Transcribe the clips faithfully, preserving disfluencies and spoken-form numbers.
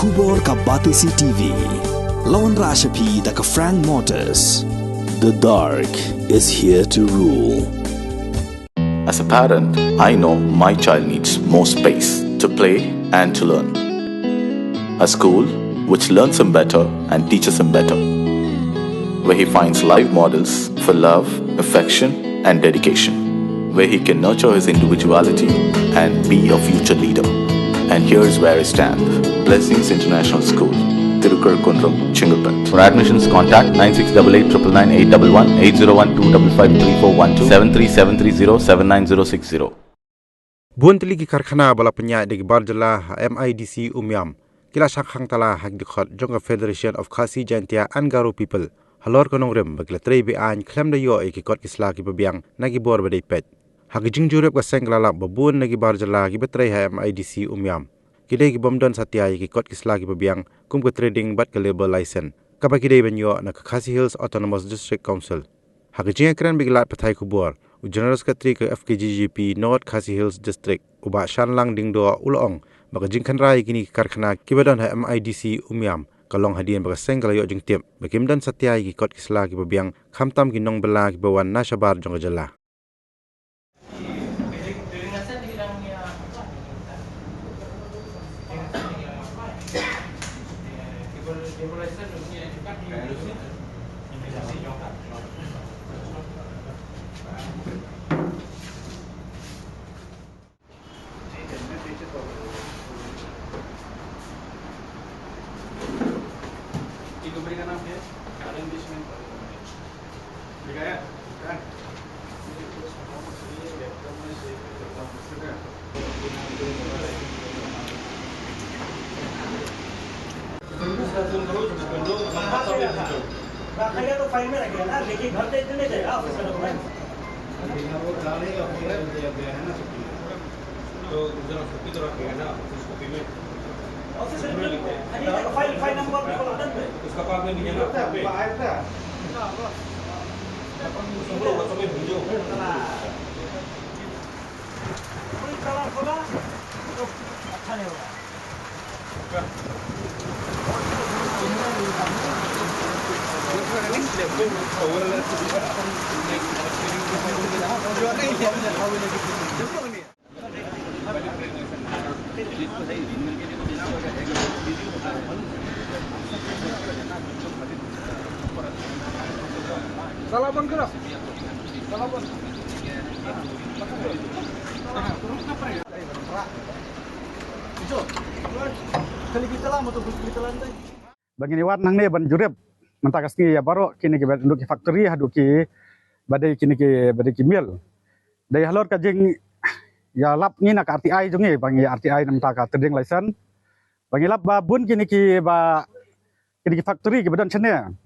Khubor ka Batesi T V. La wanrah sha phi da ka Frank Motors. The dark is here to rule. As a parent, I know my child needs more space to play and to learn. A school which learns him better and teaches him better, where he finds live models for love, affection, and dedication, where he can nurture his individuality and be a future leader. And here's where I stand. Blessings International School, Tirukar Kundrum, Chengalpet. For admissions, contact nine six double eight triple nine eight double one, eight zero one two double five three four one two, seven three seven three zero seven nine zero six zero. Bun tylli ki karkhana ba la pynïaid da ki bar jylla ha M I D C Umiam ki la shah khang tala ha ki dkhot jong ka Federation of Khasi Jaintia and Garo People halor ka nongrim ba ki la trei be-aiñ khlem da ïoh ïa ki kot ki sla kiba biang na ki bor ba dei peit. Ha ka jingjurip ka seng ka la lap ba bun na ki bar jylla kiba trei ha M I D C Umiam ki dei ki bym don satia ïa ki kot ki sla kiba biang kum ka trading bad ka labour license kaba ki dei ban ïoh na ka Khasi Hills Autonomous District Council. Ha ka jingïakren bad ki lad pathai khubor, u General Secretary ka F K J G P North Khasi Hills District, u Bah Shanlang Dingdoh, u la ong ba ka jingkhynra ïa kine ki karkhana kiba don ha M I D C Umiam ka long hadien ba ka seng ka la ïoh jingtip ba kim don satia ïa ki kot ki sla kiba biang, khamtam ki nongbylla kiba wan na shabar jong ka jylla. रखा गया तो फाइल में रखेगा ना, लेके घर दे देने जाएगा ऑफिस का डॉक्यूमेंट। तो जरा छुट्टी तो रखेगा ना, ऑफिस कॉपी में। ऑफिस में, अरे, देखो, फाइल, फाइल नंबर भी बोला था। उसका पास में नहीं है ना, पास में। उसको बोलो, WhatsApp में भेजो। कोई कलर होगा, तो अच्छा नहीं होगा। Ba ngin ïa wad nangne ban jurip mynta ka sngi ïa baroh kine kiba dei ki factory haduh kiba dei kine kiba dei ki mill. Dei halor ka jingïalap ngi na ka R T I jong ngi, ba ngi R T I na mynta ka trading license. Ba ngi lap ba bun kine kiba, kine ki factory kiba don shane,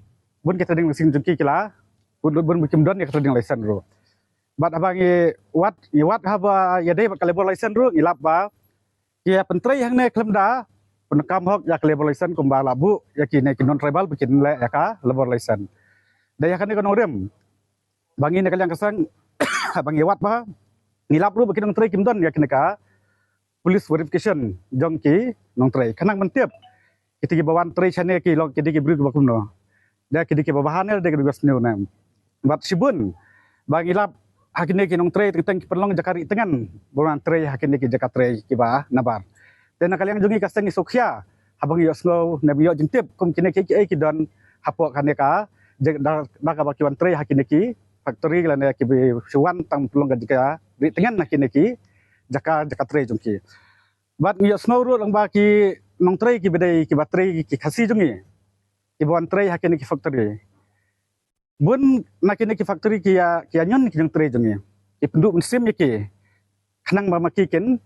bun ki trading license jong ki ki la, bun, bun kim don ïa ka trading license ruh. Bad haba ngi wad, ngi wad haba ïadei bad ka labour license ruh, ngi lap ba ki ïa pyntrei hangne khlem da pyndonkam hok ïa ka labour license kumba la buh ïa kine ki non tribal ba kin leh ïa ka labour license. Dei ïa kane ka nongrim ba ngi na ka liang ka seng, ba ngi wad ba ngi lap ruh ba ki nongtrei kim don ïa kane ka police verification jong ki nongtrei. Khnang ban tip kita kiba wan trei shane ki long ki dei ki briew kiba kumno. Dei ki dei kiba bha ne, dei ki dei kiba sniew ne. Bad shibun ba ngi lap ha kine ki nongtrei teng teng ki pynlong jaka ri tyngen ba wan trei ha kine ki jaka trei kiba nabar. Te na ka liang jong ngi ka seng ngi sngewkhia haba ngi ïohsngew ne ba ngi ïoh jingtip kum kine kiei kiei ki don hapoh kane ka jaka, da, da kaba ki wan trei ha kine ki factory lane kiba shu wan tang pynlong ka jaka ri tyngen ha kine ki jaka, jaka trei jong ki. Bad ngi ïohsngew ruh lang ba ki nongtrei kiba dei kiba trei ki Khasi jong ngi kiba wan trei ha kine ki factory, bun na kine ki factory ki ïa, ki ïa ñion ki nongtrei jong ngi, ki pynduh mynsiem ïa ki khnang ba ma ki kin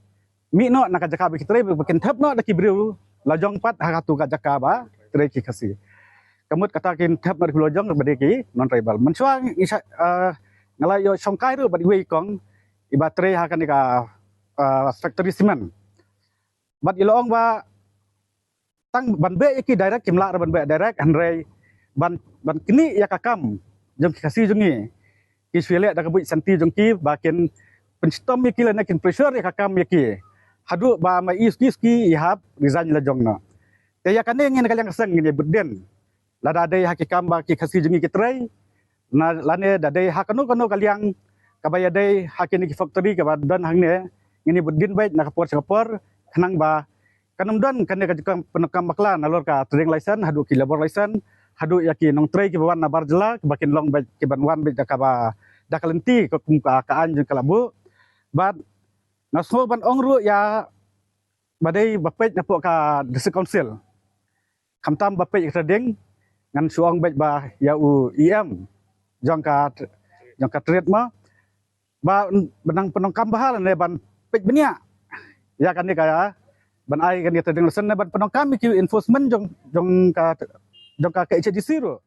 mih noh na ka jaka ba ki trei, ba kin thep noh da ki briew la jong pat ha katu ka jaka ba trei ki Khasi. Ka mut kata kin thep noh da ki briew la jong ba dei ki non tribal. Mynshuwa ngi sa, eh, nga la ïoh shongkai ruh bad iwei i kong iba trei ha kane ka, eh, factory cement. Bad i la ong ba tang ban beh ïa ki direct kim lah ruh ban beh direct, hynrei ban, ban knieh ïa ka kam jong ki Khasi jong ngi, ki shu leh da ka buit shanti jong ki ba kin pynshitom ïa ki lane kin pressure ïa ka kam ïa ki haduh ba ma i suki suki i hap resign la jong noh. Te ïa kane ngi na ka liang ka seng ngin ïa bud dien. Lada dei ha ki kam ba ki Khasi jong ngi ki trei, na lane da dei ha kano kano ka liang kaba ïadei ha kine ki factory kaba don hangne, ngin ïa bud dien beit na ka por sha ka por, khnang ba kan ym don kane ka jingpyndonkam bakla nalor ka trading license haduh ki labour license, haduh ïa ki nongtrei kiba wan na bar jylla kiba kin long beit, kiban wan beit da kaba, da ka lynti ka kum ka, ka aiñ jong ka la buh. Bad nga sngew ban ong ruh ïa ba dei ba peit na pok ka District Council. Khamtam ba peit ka trading, ngan shu ong beit ba ïa u E M jong ka, jong ka trade mo, ba ban nang pyndonkam bha lane ban peit bniah ïa kane ka, ban ai kane ka trading license ne ban pyndonkam ïa ki enforcement jong, jong ka, jong ka K H A D C ruh.